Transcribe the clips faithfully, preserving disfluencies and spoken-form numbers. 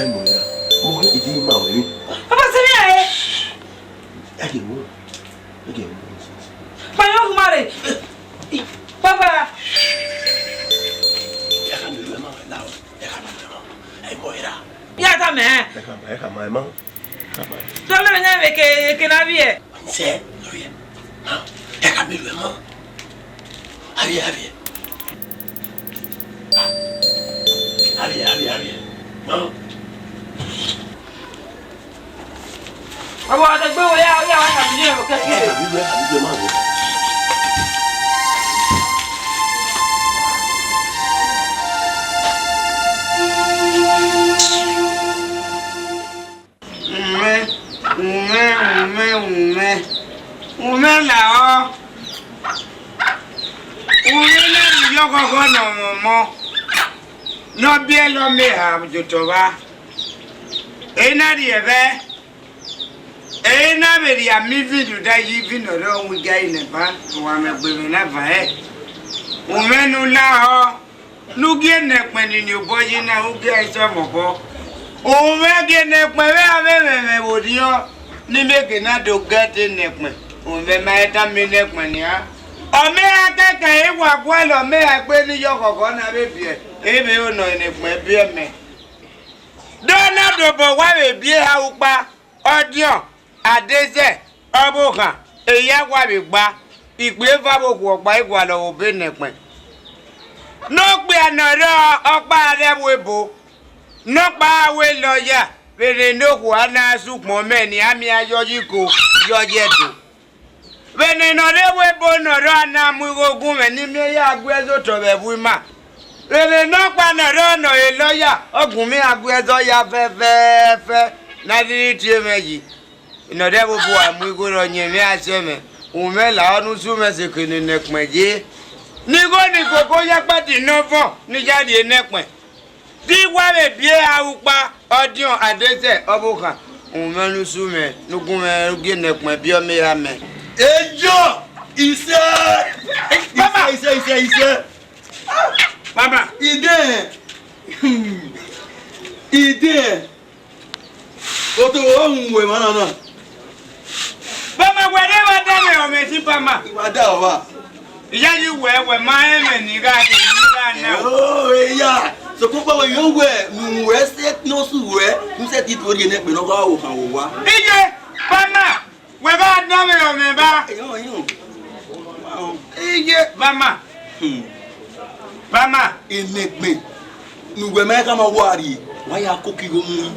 Ẹ mọ ya. Mo ghi iji ma wẹ ni. Papa, sẹ vbe a re? Ẹ ghi mu. Ẹ ghi mu. Papa, yo, ma re. Papa. Ẹ ka mi lu ẹ ma wẹ la o. Ẹ ka mi lu ẹ ma. Ẹ mọ ya. Ya ta mẹ. Ẹ ka ma, ẹ ka ma, ẹ ma. Dọlọ ne vbe ke, ke na vbiẹ. Sẹ, vbiẹ. Ha, ẹ ka mi lu ẹ ma. Avbiẹ, avbiẹ. Avbiẹ, avbiẹ, avbiẹ. Ma. Ọmọ ọdẹgbe wo ya, ya wa ka mi ẹ kẹkẹ. Ẹ ka mi lu ẹ, ẹ ka mi lu ẹ ma vbiẹ. Umẹ, umẹ, umẹ, umẹ, umẹ lahọ. Umẹ na rhie ọghọghọ ne ọmọmọ, ne ọ biẹ lọ mẹ eha ye otọ vba. Ena rhie ẹvbo, ena vbe rhie amẹ ivin rhunmwuda ye ivin ne ọ rre ọmwa iga ẹre nẹ ba, wa mwẹ gbe mwẹ na van ẹre. Umẹ ne u lahọ. Ne u gie ne ẹkpẹn ni obọ yi na, u gie ẹre sẹ mẹ obọ. Umẹ gie ne ẹkpẹn vbe a vbe mwẹ mwẹ vbe orhiọn, ne imẹ gie na do gẹdẹ ne ẹkpẹn. Umẹ ma i tama ne ẹkpẹn nian. Ọ mẹ ra kẹkan, e wa gualọ, ọ mẹ ra gbe ne iyọghọghọ na vbe biẹ, e vbe ho nọ ne ẹkpẹn biẹ mẹ. Do na dobọ wa vbe biẹ eha ukpa. Ọdiọn, adesẹ, ọvbokhan, eya wa vbe gba, ikpia eva vbe okhuo ọkpa i gualọ vbe obọ ne ẹkpẹn. Ne okpia ne ọ rre ọkpa rre ẹvbo ebo, nọkpa a wẹ lọya, vbene ne okhuo a na sẹ ukpọn mẹ ne a miẹn yọyẹ iko, yọyẹ ẹdo. Vbene ne ọ rre ẹvbo ebo ne ọ rre a na mu igho gun mwẹ ne I miẹn ya gu ẹzọ otọ vbe ẹvbo ima. Vbene nọkpa ne ọ rre ọnọ e lọya, ọ gun mwẹ a gu ẹzọ ya fẹfẹfẹ, ne a rhirhi tie mwẹ yi. Ne ọ rre ẹvbo ebo a mu igho rọ yẹn mwẹ a sẹ mwẹ, umẹ lahọ ne usu mwẹ sẹ ke ne ẹkpẹn ye. Ne igho ni koko ya kpati ne ọ vọn ne I ya rhie ne ẹkpẹn. Te I wa vbe biẹ eha ukpa, ọdiọn, adesẹ, ọvbokhan, umẹ ne usu mwẹ, ne u gu mwẹ gie ne ẹkpẹn biẹ ọmọ eha mẹ. Eyo, isẹ, isẹ, isẹ, isẹ. Baba. Ide, ide. Oto, ohun wẹ emwa na na. Bama, wẹ rre vbe ada mwẹ ọmẹ sin, Bama. I wa da ọmwa. I ya yi wẹ, wẹ ma rẹn ẹmwẹ ne I gha de, ne I gha na. Oh, eya. Sokpan wẹ yo wẹ, ne u wẹ sẹ ne ọ su wẹ, ne u sẹ te tuorre ne ẹkpẹn ne ọ gha ho khan vbe owa. Iye, Bama, wẹ gha da mwẹ ọmẹ ba. Eyo, eyo. Iye, Bama. Hmm. Bama. Enẹgbẹn ne uwẹ ma khama wa rrie, wa ya koko igho mu, ne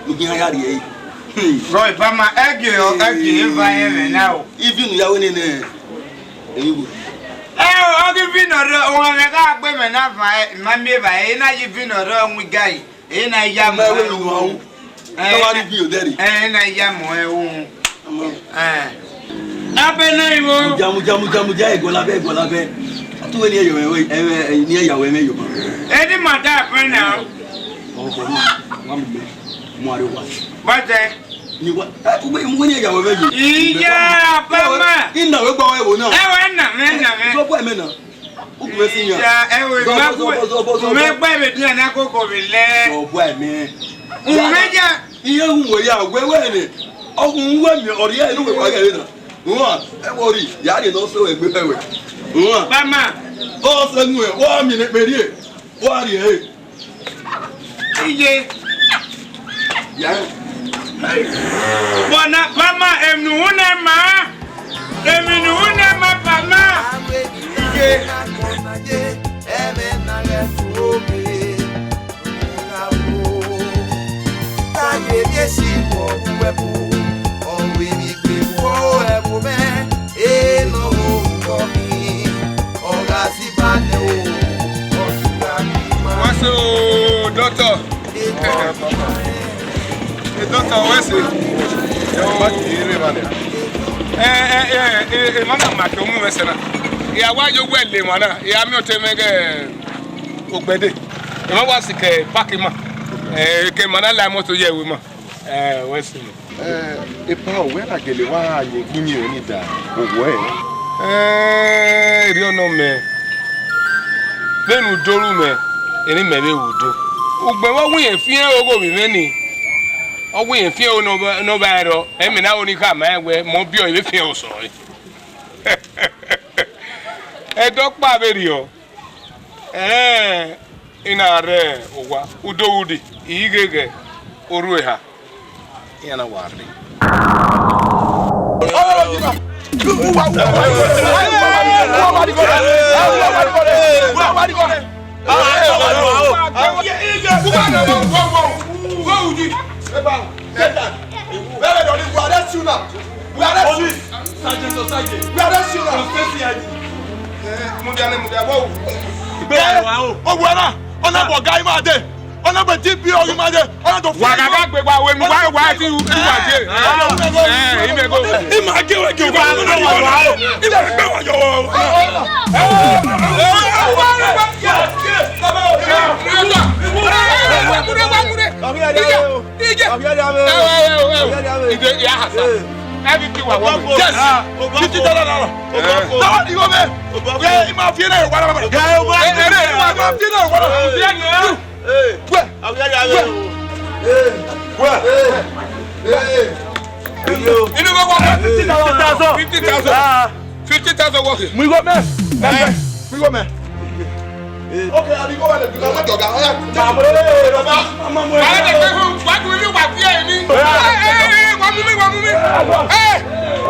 u khian ya rrie ẹre. Hmm. Rọ Bama, ẹgie ọ, ẹgie eva ẹmwẹ na o. Ivin ne u ya wẹ nene, ẹyin wo. Ẹ o, ọ ghi vin ọrọ, ọmwa mwẹ gha gbe mwẹ na van, ma miẹn eva ẹre, na yi vin ọrọ winga yi. Ena ya mọ ẹwu. Ẹ, wa ni bi odẹ rre. Ena ya mọ ẹwu. Ẹ. Abẹ na iwo. Mudia, mudia, mudia, mudia, ẹgọ labẹ, ẹgọ labẹ. A tu wẹ ne ẹ yọ ẹmwẹ, ẹmwẹ, ne ẹ ya wẹ ẹmwẹ yo ma. Eni ma da abẹ na. Ọkọ na, wa mu mẹ, mu aro wa. Bọtẹ. Ni wa, ẹ, ugbe, mu wẹ ne ẹ ya wẹ ẹmwẹ yo. Iya, Bama. Ina wẹ gba wẹ wo na. Ẹ wẹ na, mẹ na, mẹ. Sọ fọ ẹmẹ na. Ugbẹn si yan. Iya, ẹ wẹ, zọ, ma zọ, bu, zọ, zọ, zọ, zọ, mẹ zọ. Gba ẹmwẹ dian na koko vbe lẹ. Zọ bu ẹmwẹ. Umẹ ya. Iye hu wẹ ya, wẹ wẹ nẹ. Ọ hu wẹ mi, ọ rhie ẹre ne wẹ wa ghẹ vbe na. Uwa, ẹ wọ rhie, ya rhie ne ọ sẹ wẹ gbe fẹ wẹ. Uwa. Bama. Ọ sẹ nu ẹ, wa mi ne kpe rhie. Wa rhie ẹre. Iye. Ya. Bọna Bama, emwi ne u hu nẹ ma, emwi ne u hu nẹ ma Bama. Iye. Wa so, doctor. Doctor, wẹ sẹ? Ẹ, ẹ, ẹ, ẹ, emwa na ma ke mu mwẹ sẹ na. I ya wa ye owẹ le emwa na, I ya miẹn otọ mwẹ ghe Ogbẹde. Emwa wa sikẹ park ima. Ẹ, ke emwa na la imoto ye ẹvbo ima. Ẹ, wẹ sẹ. Ẹ, epa, wẹ na gele wa ye gbinni rẹ ni da owẹ? Ẹ, erriọ nọ mẹ. Vbene u do ru mẹ, eni mẹ vbe ru do. Ugbẹn vbe ọ wẹ irẹn fian ogho vbe mwẹ ni, ọ wẹ irẹn fian ogho ne ọ ba, ne ọ ba rrọọ, ẹmwẹ na ho ne I khama rẹn wẹẹ, mẹ ọ biẹ ọre vbe fian osẹe. Ẹdẹ ọkpa vberriọ, ẹẹn, I na rre owa, Udoghudi, I ghe ghẹ, orhu eha. Iran na wa rre. We arrest you now. Police, Sergeant Osagie. We arrest you now. From C I D. Eh, mudia ne mudia, wo. Igbe wa o. Owa na, ọna bọ ga ima de. Ọna bọ D P O ima de. Ọna do wa gaga gbe wa we mi wa wa ti u ti wa je. Eh, imego. Ima ge we ge wa wa wa. Ima ge wa yo. Ije. Ije. Ije, ya hasa. Everything wa wa. Yes. Fifty dollar na. Tawa ni go me. Ye, ima fi na wa na. Ye, ima fi na wa na. Wẹ. Wẹ. Wẹ. Inú mi wá fifty thousand. Fifty thousand. Fifty thousand wọ́ọ̀kì. Mu igho mẹ. Mu igho mẹ. Okay, a bi igho mẹ lẹ bi igho mẹ jọga. Ọya. Wàá lè fẹ́ fún wàá tún ilé wà fí ẹ̀ ní. Ẹ, ẹ, ẹ, wàá mú mi, wàá mú mi. Ẹ,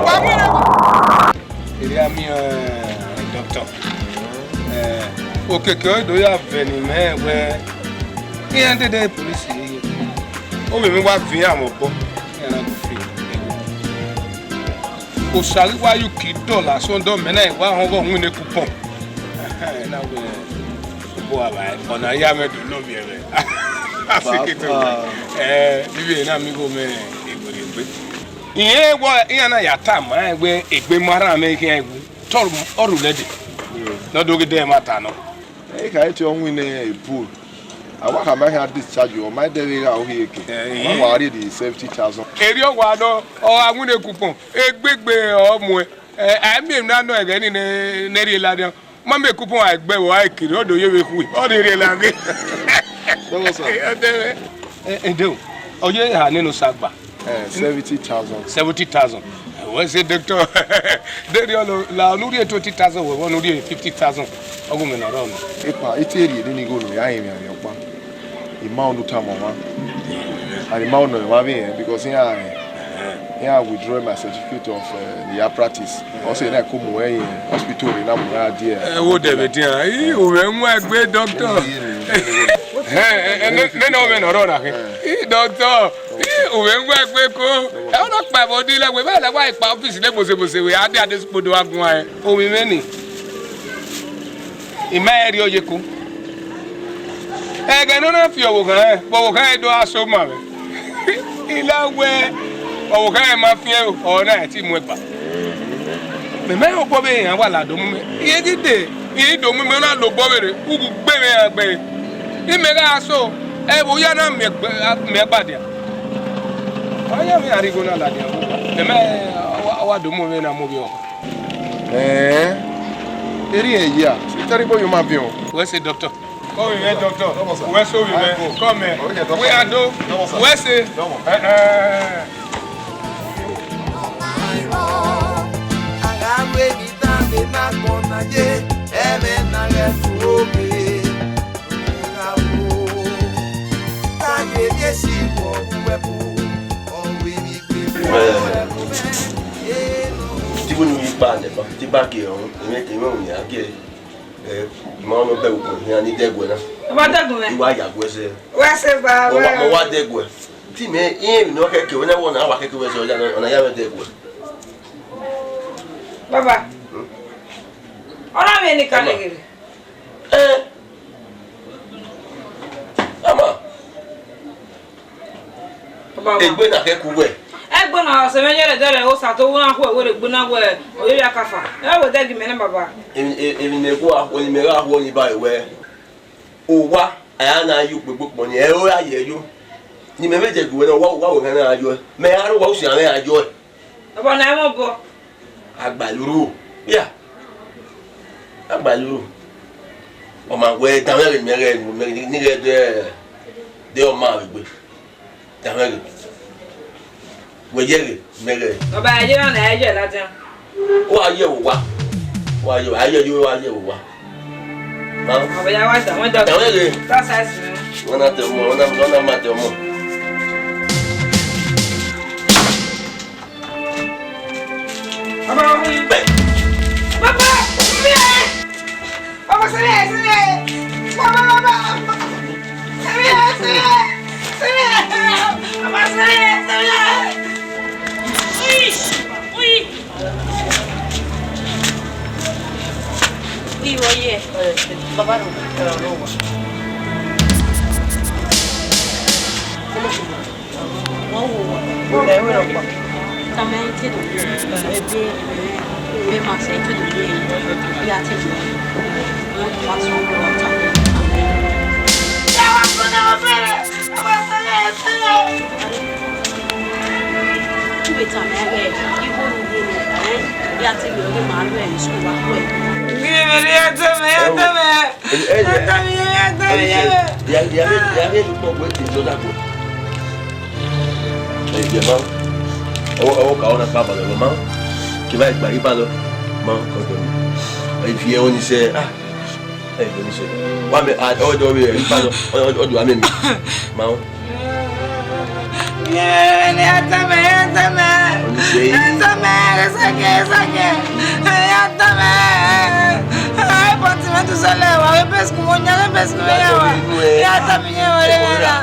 wàá mú mi. Èrè àmì, ẹ, doctor. Ẹ, okeke ọdọ ya vẹ ni mẹ wẹ. Iran dede police ye. Ovbi mwẹ wa viọ iran vbe ọkpọ. Iran na fi. Osa ghi wa ye uki dọlọ asọn dọ mẹ na wa họn ọghe winna coupon. Na wẹ, obọ avbe ọna ya mwẹ do nọ miẹn mwẹ. Asikito. Eh, ibi na mi gho mẹ egbe egbe. Iran wọ iran na ya tama wẹ egbe ma rran mwẹ khian egbe. Tọ ọ rhulẹ dee. Ne ọ do ghi dẹ ẹmwata nọ. Ẹ i kha te ọ winna e pool. A wa khama khian discharge, ọ ma dẹ vbe gha uhi eke. Eh, wa wa rhie the seventy thousand. Erriọ wa nọ, ọ gha winna coupon, egbegbe ọ muẹn. Eh, a miẹn emwi na nọ ẹghẹ nii ne, ne rhie ladian. Ma miẹn coupon a gbe ẹvbo a kere, ọ do ye vbe khui, ọ rhie rhie ladian. Bọbọ sa. Ọ dẹ mwẹ. Eh, eh, de o, ọ ye eha nene Osa gba. Eh, seventy thousand. Seventy thousand. Wẹ sẹ doctor. Derriọ la, la, ọ ne u rhie twenty thousand, wẹ, wẹ ne u rhie fifty thousand. Ọ gu mwẹ ne ọ rrọọ nọ. Epa, I te rhie nene igho ne ya rinmwian rhiọkpa. I ma unu tama ọmwa. And I ma unu emwa vbe irẹn, because iran, iran withdraw my certificate of, eh, the practice. Ọ sẹ na ko mu ẹre hospital rre na mu ẹre die. Ẹ wo dẹ vbe dian, i, u mwẹ mu ẹgbe doctor. Ẹ, ẹ, ẹ, nene ọ mwẹ ne ọ rrọọ na khin. I, doctor. Ih, u vbe wẹ egbe ko. Ẹ, ọ na kpa ẹvbo di lẹ, wẹ vbe lẹ wa kpa ọfisi ne bosebose, wẹ a dia de sukpodo wa guan ẹn. Ovbi mwẹ ni, I ma rẹn rhie ye ko. Ẹghẹ ne ọ na fi ọvbokhan rẹn, vbe ọvbokhan rẹn do gha so ma mwẹ. I la wẹ, ọvbokhan rẹn ma fiẹn o, ọ na rẹn te mu ẹgba. Mẹ ma rẹn obọ vbe iran wa la do mu mẹ. I ghi dee, I do mu mẹ, ọ na la obọ vberre, u gu gbe mwẹ iran gbe. Imẹ gha so, ẹ vbe u ya na miẹn gba dia. Ọ ya mwẹ arigho na ladian vbe uwa. Mẹ, mẹ, ọ wa, ọ wa do mu mwẹ na mu ovbi ọmwa. Ẹẹn, erriọ ẹre ya, I te rhie igho ye ma biẹ o. Wẹ sẹ doctor. Kọ vbe mwẹ doctor. Wẹ sẹ ovbi mwẹ. Kọ mẹ. Wẹ ya do. Wẹ sẹ. Ẹẹn. A gha ru emwi dan vbe na agbọn na ye, ẹmwẹ na ghẹ fu obe. Ti vbunu yi kpa nẹ ba, te I ba gie ọnrẹn, emwi, emwi ọnrẹn a gie, ẹ, I ma nọ bẹghe ukpọn hia ne I dẹguẹ na. Ọ ma dẹguẹ mwẹ? I wa ya guẹ sẹ. Wẹ sẹ ba, ọ wa, wẹ. Ọ wa dẹguẹ. Te imẹ, irẹn emwi ne ọ khẹke, wẹ na wẹ ọna wa khẹke wẹ sẹ, ọ ya nọ, ọna ya mwẹ dẹguẹ. Baba. Hmm? Ọ na vbe ne I ka Baba. Leghe. Eh. Ama. Baba wa. Egbe na khẹ ku wẹ. Egbe na ọse mwẹ yẹrẹ dẹrẹ Osa to wuna khu ẹwẹrẹ egbe na wẹ oyeri akafa. Ẹ wẹ dẹ gi mẹ na baba. Emwi, e-, emwi ne gua khu, emwi ne gha khu ni ba wẹ. Owa, a ya na ye ukpegbe ukpọn ni, ẹ ro ra ye yo. Ni mẹ vbe dẹ gu wẹ na, owa, owa wẹ na yo. Mẹ ra ro wa usi amẹ ra yo. Baba na ẹmwẹ obọ. Agbaluru. Ya. Agbaluru. Ọ ma wẹ dan mwẹ ghe mẹ ghẹ, mẹ ni ghẹ dẹ. De ọ ma vbe egbe. Danmwẹ ghe. Wẹ ye ghe, mẹ ghẹ. Ọba, ẹ ye na, ẹ ye ladian. Wa ye vbe owa. Wa ye, a ye ye, wa ye vbe owa. Ma. Ọba ya wa da, wa da. Danmwẹ ghe. That's nice, man. Wẹ na tẹ ọmọ, wẹ na, wẹ na ma tẹ ọmọ. Baba, baba, baba, sẹrẹ, sẹrẹ. Baba, baba, baba. Sẹrẹ, sẹrẹ, sẹrẹ. Baba, sẹrẹ, sẹrẹ. Uy, uy. Uy, oye. Baba, no. Wọ́n wò wọ́n. Ẹ wé rọ̀gbà. Tama ẹ te do. Ebe, ebe ma sẹ te do. Ya te do. Wọ́n fa sọ wọ́n ta. Ya wa fún náà fẹ́rẹ̀. Ọmọ sọlẹ̀ ẹ sọlẹ̀. Tube tama ẹ, igho ni ye nẹ, ẹ? Ya te do, ebe ma rẹ ẹ sọ wa kọ ẹ. Ngi me ya te me, ya te me. Ẹ, ẹ, ẹ, ẹ, ẹ, ẹ, ẹ, ya, ya, ya, ya, ya, kpọ gbe ti jọ dagbo. Ẹ, jẹ ma. Ọwọ, ọwọ ka ọna ka balọ ma. Ke ba gba ibalọ. Ma, kọ dọ mi. Ẹ, fi ẹ oni sẹ. Ah. Ẹ, oni sẹ. Wa mẹ, ah, ọdọ mi, ẹ, ibalọ. Ọ, ọ, ọdọ wa mẹ mi. Ma. Ye, ne atama, atama. Atama, esake, esake. Atama. Ai, pọnti mẹ tu sọlẹ wa, we pesku mo nya, we pesku me ya wa. Ya atama ye wa le wa la.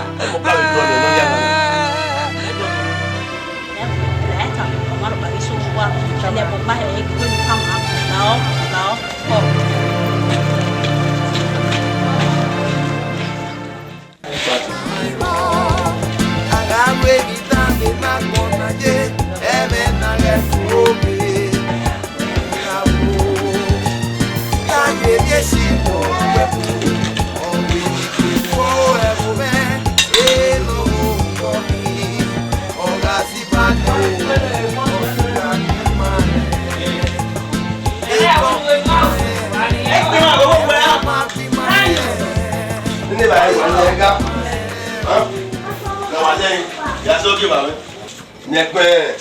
Nẹkpẹn.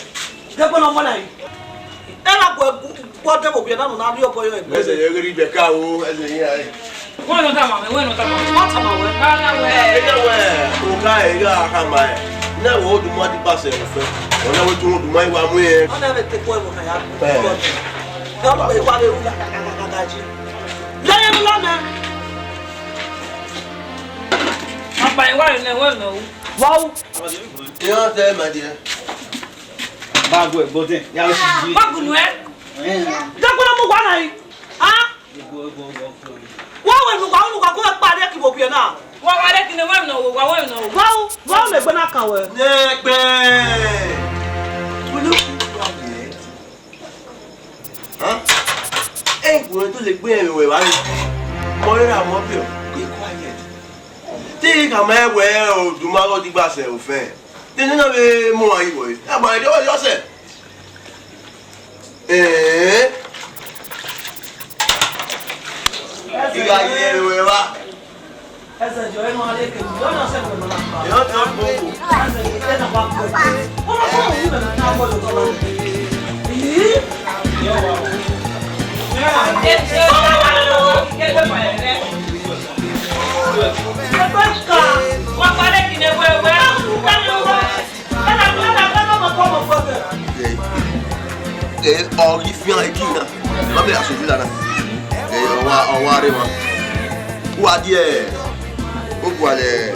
Dẹkpẹn ne ọmọ na yi. Ẹ na gu gu ọdẹ vbe owiẹ na, ne u na rhie ọbọ yọ egbe. Ẹsẹ ye ghi rhie ibẹka o, ẹsẹ ye ra re. Wẹ nọ tama mwẹ, wẹ nọ tama mwẹ. Ọ tama wẹ. Ọ tama wẹ. Ẹ jẹ wẹ, okha ẹre gha khama ẹre. Ne wẹ oduma di kpasẹ ofẹn. Ọ na wẹ tun oduma i wa mu ẹn. Ọ na vbe te kue ẹvbo na ya. Ẹ. Ọ na vbe wa vbe ru gagagagaga ji. Lẹghẹ ne u la mẹ. Ọkpa i wa rre nẹ, wẹ nọ o. Wa u. Iran tẹ, my dear. Ba gu ẹgbọ dẹn, ya ru si. Wa gunu ẹ. Eh. Dẹkun na mu wa na yi. Ah. Wa wẹ nu wa, nu wa ko kpa de ki vbe owiẹ na. Wa wa de ki ne wa nọ, wa wa nọ. Wa u, wa u ne egbe na kan wẹ. Nẹkpẹn. Unu. Hàn? Ẹ wẹ do le gbe ẹmwẹ wẹ vba re. Mọ rẹ ra mọ biẹ, be quiet. Te I khama wẹ oduma gha digba sẹ ofẹn. Te nena vbe mu uan yi vbọ re? A ma rẹn ọsẹ. Ẹẹn. I gha ye ẹmwẹ wẹ vba. Ẹsẹ jọ, ẹ ma le ke, yọ na sẹ wẹ ma na kpa. Yọ tọ gbogbo. Ẹsẹ jọ, ẹ na wa kpa. Ọmọ kọ mu wẹ na wọ lọ tọ. Ii. Yọ wa. Ẹ jẹ. Ọmọ wa lọ. Ẹ jẹ pa ẹ. Ẹ bá ka. Wa pa le kine wẹ wẹ. Ẹ na, ẹ na, ẹ na, ẹ na, ẹ na, ẹ na. Ẹ, ẹ, ọ ghi fian ẹki na. Ma bẹ asovila na. Ẹ, ọ wa, ọ wa rre ma. Wa die, o gualẹ,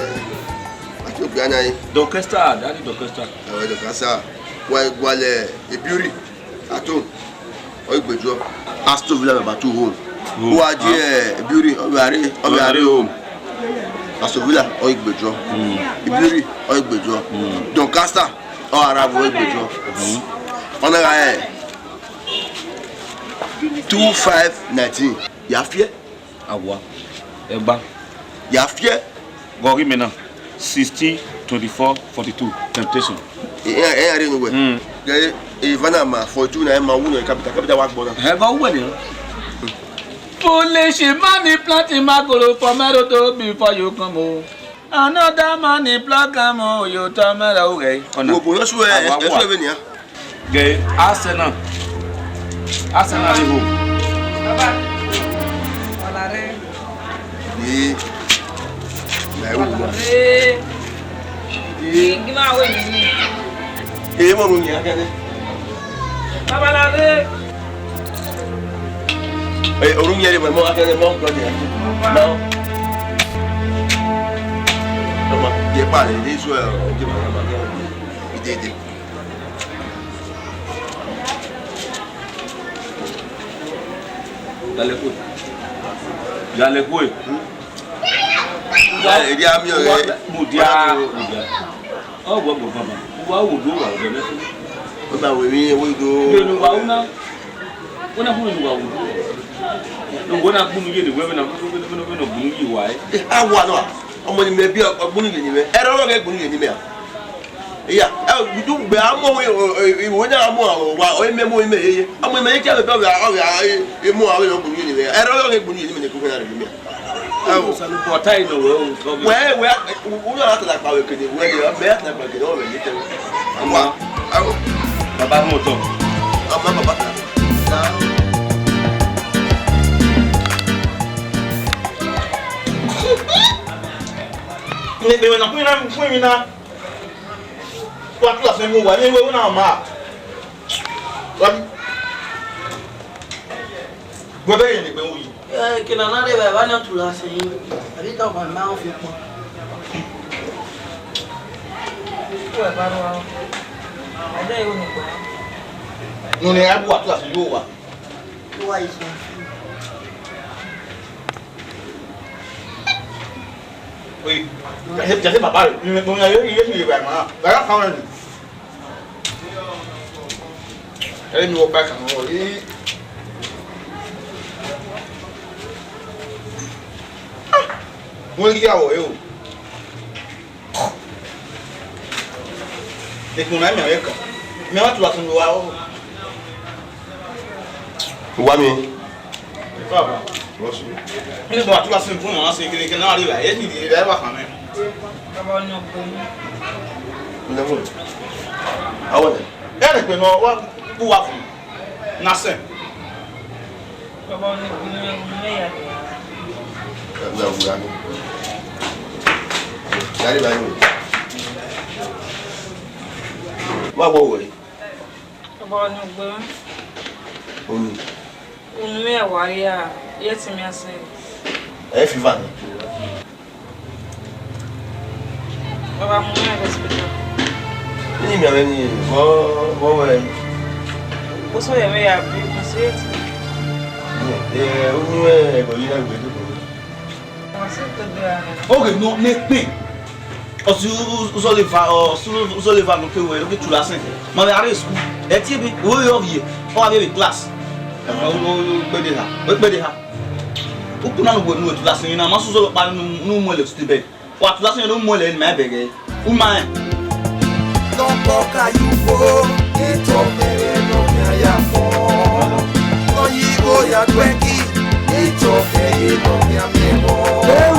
ati o gbia na yi. Dorchester, Daddy Dorchester. Ẹ, Dorchester. Wa gualẹ, e Beauty, ato, ọ i gbejuọ. Aston Villa number two home. Home. Wa die, e Beauty, ọ vbe a rre, ọ vbe a rre home. Aston Villa, ọ i gbejuọ. Hmm. E Beauty, ọ i gbejuọ. Hmm. Doncaster, ọ gha rre avbe ọ i gbejuọ. Hmm. Ọ na gha rẹn two five nineteen. Ya fiẹ. Awa. Ẹgba. Ya fiẹ. Gọghe imẹ na. Sixteen, twenty-four, forty-two. Temptation. Ẹ, ẹ, ẹ, rre nu wẹ. Hmm. Gẹ, e, Ivana ma forty-two na, ẹ ma wu nọ, capital, capital wa gbọ na. Ẹ gọ wẹ ni. Foolish man, plenty magoro for my road before you come o. Another man in black and mo yo to me ra uge. Ọna. Wo bo yo su e, e su e vbe nian. Gẹ, Arsenal. Arsenal rre ho. Baba. Ọla rre. Ee. Na e wo. Ọla rre. Ee. Gi ma wẹ nini. Ee, mo ru nian kẹdẹ. Baba ọla rre. Ee, oru yẹn rre mo, mo wa kẹdẹ mo gbọ nian. No. Ọmọ, ye pa le, ni su e, o je ma ma. Ide, ide. Gale kue. Gale kue. Ẹ, ẹ, dia mi o, ẹ. Mudia, mudia. Ọ, wọ gbọ baba. Wa wo do wa do ne. O ma we mi, wo do. Benu wa una. Una hu nu wa wo do. No, wo na gbunu ye de, we na, we na gbunu ye wa, ẹ. A wa no. Ọmọ ni mẹ bi, ọ gbunu ye ni mẹ. Ẹ rọ rọ ghe gbunu ye ni mẹ a. Iya, ẹ, udu gbe a mọ we, o, o, iwe na a mọ a, wa, ọ mẹ mọ mẹ ye. A mọ mẹ ye kẹ mẹ bẹ ọ gha, ọ gha, e, e mọ a we nọ gbunu ye ni mẹ. Ẹ rọ rọ ghe gbunu ye ni mẹ ne ku na re ni mẹ. Ẹ o. Osanobua ta ino wẹ o, tọ ghe. Wẹ, wẹ, u, u na ta kpa wẹ kede, wẹ de, mẹ ta kpa kede, ọ wẹ ye tẹ. Ama. Wa, ẹ o. Baba mọ tọ. Ama baba ta. Ne, ne, na, na, na. Wa tu asẹ mu wa, ne, wẹ, wẹ na ma. Wa. Wẹ bẹ ye ne gbe wu yi. Eh, ke na na de vbe eva na tu la se yi. Ari ta kwa ma o fi kpọ. Ku ẹ ba ru a. Ade yo ni gba. Nu ne a bu atu asu yo wa. Yo wa isu. Oi, ya se, ya se baba re. Ni mo ya yo, yo ni gba ma. Ba ya kan ni. Ẹre mi wọ pa ẹkan vbọ, ii. Wọ́n yí àwọ̀ yìí o. Ekun na mi àwọn ẹ̀kọ́. Mi wá tura sun wa o. Wa mi. Baba. Wọ́n sùn. Ní ìgbà tí wàá sin fún wọn, sin kiri kí náà rí rà, èyí ti di ìrẹ́ wà kàn mí. Baba ọni ọgbẹni. Ǹjẹ́ fún mi? Àwọn ẹ̀. Ẹ lè pè náà wá bú wa fún un. Na sẹ. Baba ọni ọgbẹni, ọni ọgbẹni ya. Ẹ, ẹ, ẹ, ẹ. Yàrá ìbáyìí o. Wá wọ wẹ̀. Baba ọni ọgbẹni. Omi. Unu mwẹ wa ya, ye te mẹ asẹ. Ẹ fiva ni. Baba mu mwẹ hospital. Ni mi ave ni, vọ, vọ wẹ? Oso ye mwẹ ya bi, mo se ti. Eh, unu mwẹ ẹgbẹ yi na gbe do. Mo se to do ya. Oge nọ ne kpe. Ọ si u-, u-, uzọleva, ọ si u-, uzọleva ne ọ ke wẹ, ne ọ ke tura sẹ. Ma vbe a rre school. Ẹ tie ebe, uwẹ vbe ọ viẹ, ọ gha vbe class. Ẹ, u, u, u kpede ha, u kpede ha. Ukpuna ne uwẹ ne uwẹ tura sẹ na, ma sẹ uzọla ọkpa ne u, ne u mu ẹlẹ tutu bẹe. Wa tura sẹ ne u mu ẹlẹ ne ima bẹghe. U ma rẹn. Nọkpọ ka ye ugbo, etọ kẹrẹ nọ khian ya fọ. Nọ ye igho ya gu ẹki, etọ kẹrẹ nọ khian miẹn vbọ. Eu!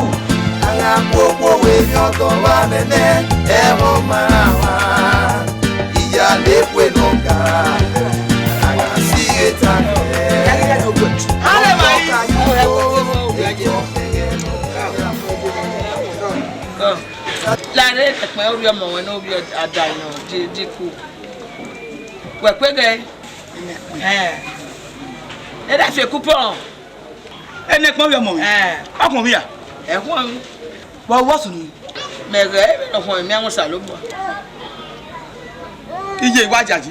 A gha kpokpo vbe emwi ọdọ vbe nene, ẹmwẹ ọ ma rhan mwa. Iyale kue nọ ga, a gha si ghe ta kẹ. Nọkpọ ka ye ugbo, etọ kẹrẹ nọ khian ya fọ. Lare ẹkpẹn, ovbi ọmọ ruẹ ne ovbi ada nọ, di, di ku. Wẹ kpeghe? Ẹn. Ẹ da fi ekupọn. Ẹnẹ ẹkpẹn ovbi ọmọ mwẹ. Ẹn. Ọkpẹn ovbi ya. Ẹkpẹn ovbi. Wa wọ sunu. Mẹ ghẹ, ẹmwẹ ne ọ khuọnmwi mẹ, a wọn Osanobua. Iye wa jaji.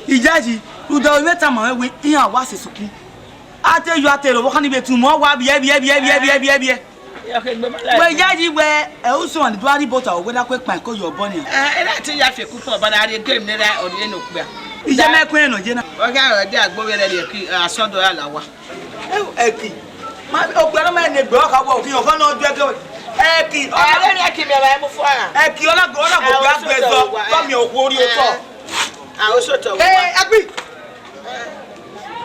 Ijaji, rhunmwuda ovbi mwẹ tama mwẹ wẹẹ, iran wa sẹ sukun. A te yo, a te rre, ọvbokhan ni vbe tu mu, ọ wa biẹ, biẹ, biẹ. Wẹ yayi wẹ, ẹ, usun ni do a rhie bota, wẹ da ku ekpan ko ye obọ nian. Ẹ, ẹ na te ya fi ekupọn ba na rhie game ne ra ọ rhie ne okpia. Iye mẹ ku ẹn nọ ye na. Ọ gha rẹ de agbo vbe rẹ rhie ki, asọn do ra la owa. Ẹ, ẹki. Ma, okpia nọ ma ne gbe ọ kha wọ, ki ọkọ nọ ju ẹki. Ẹki, ọ, ẹ, vbe ni ẹki mẹ ba mu fua ra? Ẹki, ọ na go, ọ na go gbe agbe zọ, tọ miẹn okhuo rhie otọ. A, o sotọ. Ẹ, ẹki.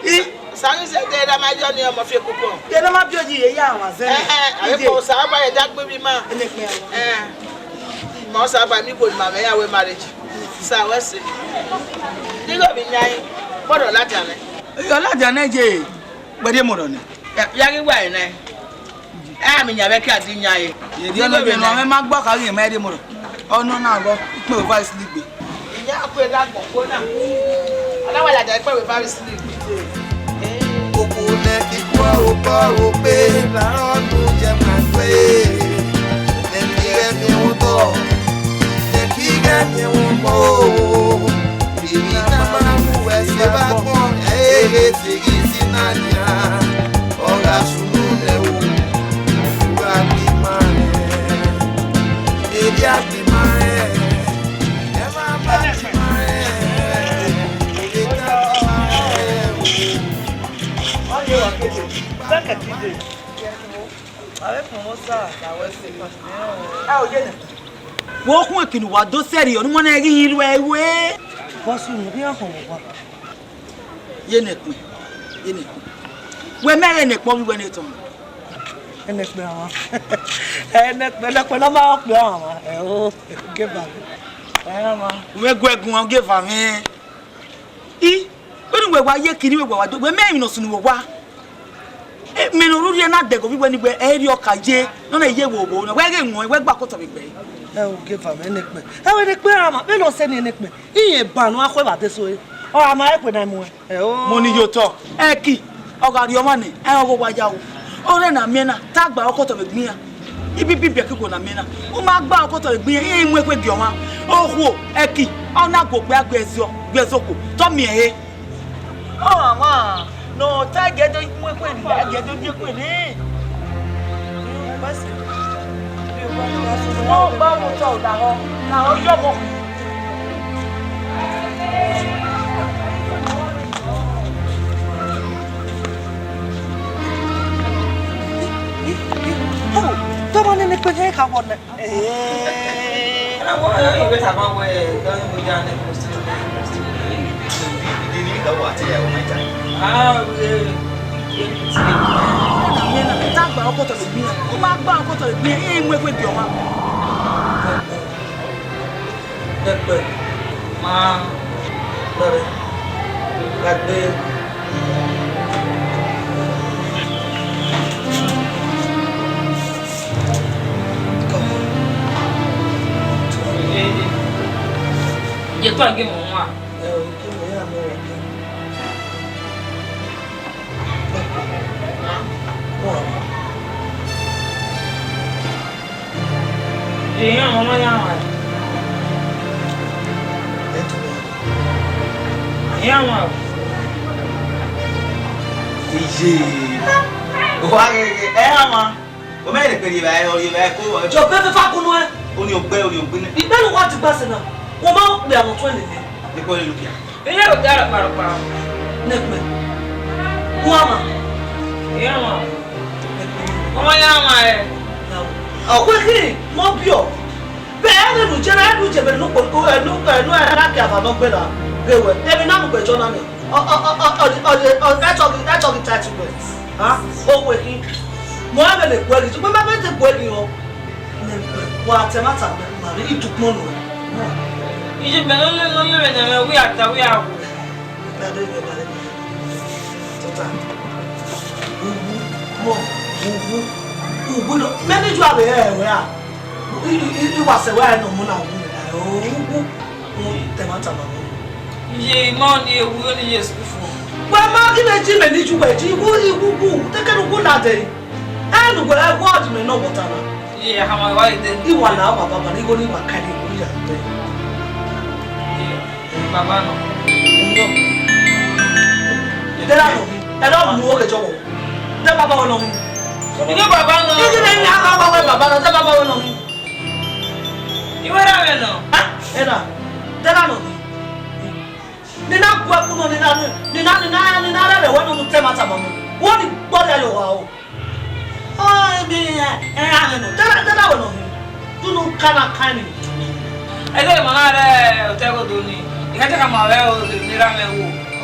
I, Sa ghi zẹ de, da ma yọ ni ọmọ fi ekpokpo. De na ma bi oyi ye ya wa zẹ. Eh, eh, ave ko sa ba ye da gbe bi ma. Ene kpe ya. Eh. Ma sa ba mi go ma me ya we marriage. Sa we se. Ni go bi nya yi. Gbọdọ ladian nẹ. Ọ ladian nẹ ye. Wẹ de mọrọ nẹ. Ya ghi wa nẹ. Ẹ, a miẹn yan vbe ẹki a di yan ẹre. Ye rhie ọnọ vbe nọ, mẹ ma gba ọkha ghi ma rhie mọrọ. Ọnọ na vbọ, ikpẹn vbe Paris ligbe. Iyan ku ẹre agbọn ko na. Ọ na wa ladian ikpẹn vbe Paris ligbe. Okhuo ne ikhuo obọ ogbe, la rọ nu ye ma gbe. Ne kighe miẹn otọ, ne kighe miẹn omo. Ivbi ne a ma mu wẹ se vbe agbọn, ẹ i re te ghi si na nian. Ọ gha sunu nẹ o, u gha gbe ima rẹn, erriọ a gbe ima rẹn, ẹ ma ba gbe ima rẹn, erriọ a gbe ima rẹn o. Ọ ye wa kete, bẹkẹ tide. Avbe kpọnmwẹ Osa la wẹ se. A, oye nẹ. Vbe okhuẹn kinu wa do sẹrriọ, ne u ma na ghi hin ruẹ ruẹ. Bọsu, ne u khian khọn vbe owa. Ye nẹkpẹn, ye nẹkpẹn. Wẹ mẹ rẹ nẹkpẹn, ọ vbe wẹ ne etọn. Ẹnẹkpẹn ọmwa. Ẹnẹkpẹn, ẹnẹkpẹn ne ọ ma rẹn ọkpẹn ọmwa. Ẹ o, geva. Ẹ ọmwa. Wẹ gu ẹgun, geva mwẹ. I, vbene uwẹ wa ye kiri, wẹ wa do, wẹ mẹ emwi ne ọ sunu vbe owa. E, mẹ ne orhurhiẹ na dẹghe ovbi wẹ ni wẹ, ẹ i rhie ọka ye, nọ na ye vbe obo na, wẹ ghe wọn, wẹ gba okotọ vbe egbe. Ẹ o, geva mwẹ nẹkpẹn. Ẹ wẹ nẹkpẹn ra ma, vbene ọ sẹ ni nẹkpẹn. Irẹn ban ne a khu evba de so re. Ọ ra ma ẹkpẹn na muẹn. Ẹ o. Mo ni ye otọ, ẹki, ọ gha rhie ọmwa nẹ, ẹ ọghe owa ya o. Ọ rẹ na miẹn na, te a gba okotọ vbe egbe iran. Ibibi biẹ ke ugo na miẹn na. U ma gba okotọ vbe egbe iran, iran i mu ekhue gie ọmwa. Okhuo, ẹki, ọ na gu okpia gie ẹziọ, gie ẹzokhuo, te ọ miẹn ehe. Ọ, ọmwa, ne ọ ta gie do mu ekhue ni, gie do mu ekhue ni. Ọ gba mu otọ odaro, na ọ yọ ọmọ. Tọmọ nene kpẹnẹ ka wọ nẹ. Ee. Ana wọ, ẹ, ẹ, ẹ, ta ma wẹ, ẹ, ẹ, ẹ, ya nẹ, Christian, Christian. Ìdí ni ka wà tí ẹ wọ mẹ́ta. Ah, ẹ, ẹ, ẹ, ẹ. Dagba ọkọ tọ lè gbìyàn. Ó máa gbá ọkọ tọ lè gbìyàn. Ẹ, ẹ, ẹ, ẹ, ẹ, ẹ. Ẹkpẹ ma lọrẹ gha gbe. Ye tọ ghe mu wa. Ẹ o, ghe mu ya mu wa. Iran ọmọ ya wa. Iran wa. Iye. Wa ghe ghe, ẹ ha ma. O mẹ ne kperi ba, o ri ba ko. Jo be fe fa kunu ẹ. Oni ogbe, oni ogbe ne. Igbẹnu wa ti gba sẹ na. Wo ma kpe àwọn tó lè lè. Ni ko lè lu kia. Ilé ò dára pàrọ̀pàrọ̀. Nẹkpẹ. Wọ́n á mà. Ìyá wọn. Ọmọ yá wọn ẹ. Ọ̀pẹ kí ni mo bí ọ? Bẹ́ẹ̀ ni lù jẹ́, ẹ lù jẹ́ bẹ́ẹ̀ ló pọ̀, ẹ ló pẹ̀, ẹ ló ẹ lákì àbànà gbéra. Gẹ̀wẹ̀, èmi náà mo gbẹ̀jọ́ náà mi. Ọ, ọ, ọ, ọ, ọ, ọ, ọ, ẹ tọ́ mi, ẹ tọ́ mi tight well. Ha? Ó wẹ̀ kí. Mo á bẹ̀ lè gbọ́ ẹ̀gì, ṣùgbọ́n bá bẹ́ẹ̀ ti gbọ́ ẹ̀gì wọn. Nẹkpẹ, wa tẹ ma ta mẹ, ma rhie idukpọn nuẹn. Iye mẹ ne ọ lele, ne ọ lele ne mẹ wẹ a ta wẹ a wu. Dade, dade. Tota. Uwu, mọ, uwu, uwu nọ. Mẹ ne ju avbe ẹre wẹ a. I, i, i, I wa sẹ wẹ a nọ mu na uwu nẹ. Uwu, uwu, tẹ ma ta ma mẹ. Iye ima ọnii, ewu ọnii ye school fo. Wẹ ma ghi vbe ji mẹ ne I ju wẹ ji, uwu, uwu, uwu, te kẹrẹ uwu na dẹ. Ẹ ne uwẹ, ẹ wọ ọdimẹ ne ọ wọta na. Iye, a ma wa ide. I wa la wa baba, ne igho ni wa ka ni igho ya dẹ. Iye, baba nọ. Nọ. Dẹ ra nọ. Ẹ dọ mu oke jọ wọ. Dẹ baba wẹ nọ. Iye baba nọ. Iye ne ni a ka wa wẹ baba nọ, dẹ baba wẹ nọ. Iwe ra wẹ nọ. Ah, ẹ na. Dẹ ra nọ. Ni na gu ẹkun nọ, ni na, ni na, ni na, ni na rẹrẹ wẹ ne unu tẹ ma tama mẹ. Wẹ ni gbọdọ ye owa o. Ọ, emi, ẹ, ẹ, ẹ, nọ. Te na, te na wẹ nọ hin. Dunu kana kaini. Ẹdẹ ma na rẹ otẹ godo ni. Ika te ka ma vẹ o, ni ra mẹ wo.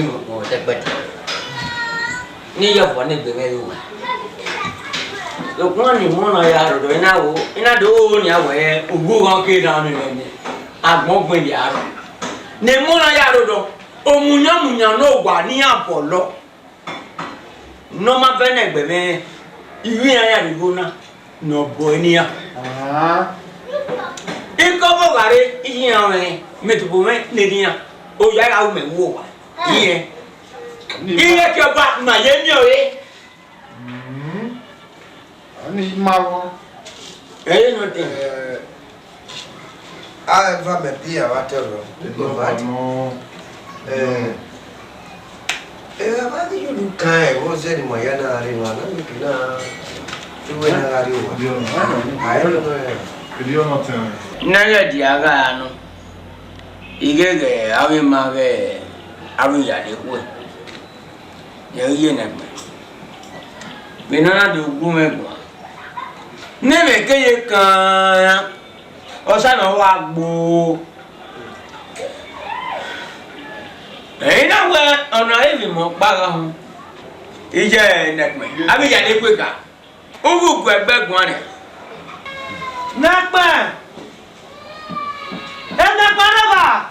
ye mwẹ ukpọn sẹkpẹti. Ne I ya ọfua ne egbe mwẹ ye owa. Sokpan ne I mu ọna ya rhọdọ, I na wo, I na do ro nian wẹẹ, uwu ghan ke na miẹn mwẹ nẹ, agbọn gbẹn ya rrọọ. Ne I mu ọna ya rhọdọ, omuyan muyan ne owa ne iran bọlọ. Ne ọ ma vẹ ne egbe mwẹ, I ghi iran ya rhie igho na, ne ọ bọ ẹre ne iran. Ikọbọ gha rre, I ghi iran mwẹ, mẹ tobọ mwẹ ne erriọ iran, oya gha ru mẹ vbe owa. Irẹn, irẹn ke ọba ma ye miẹn ọre. Ọni ma vọ. Ẹ ye nọ tẹ. Eh, a eva mẹ bi a vba tẹ rọ. Nọ. Eh, eh, a vba ni yulu kan ẹ, vọ zẹ ni ma ya na rre ma na ni kina. Tu wẹ na gha rri owa. A ẹ nọ ẹ. Edi ọnọ tẹ. Ne ghẹ dia gha nọ. Igheghe avbe ma ghẹ avbe iyale khuẹ. Yẹ ghi ye nẹ ẹgbẹn. Vbe ne ọ na do gu mwẹ guan. Ne ẹmwẹ ke ye kan, ọsa nọ wa gbo. Ẹ i na wẹ ọna ẹre emwi ọkpa gha họn. Iye nẹkpẹn, avbe iyale khuẹ ka. Ughu gu ẹgbẹ guan nẹ. Nẹkpẹn! Enẹkpẹn na gha!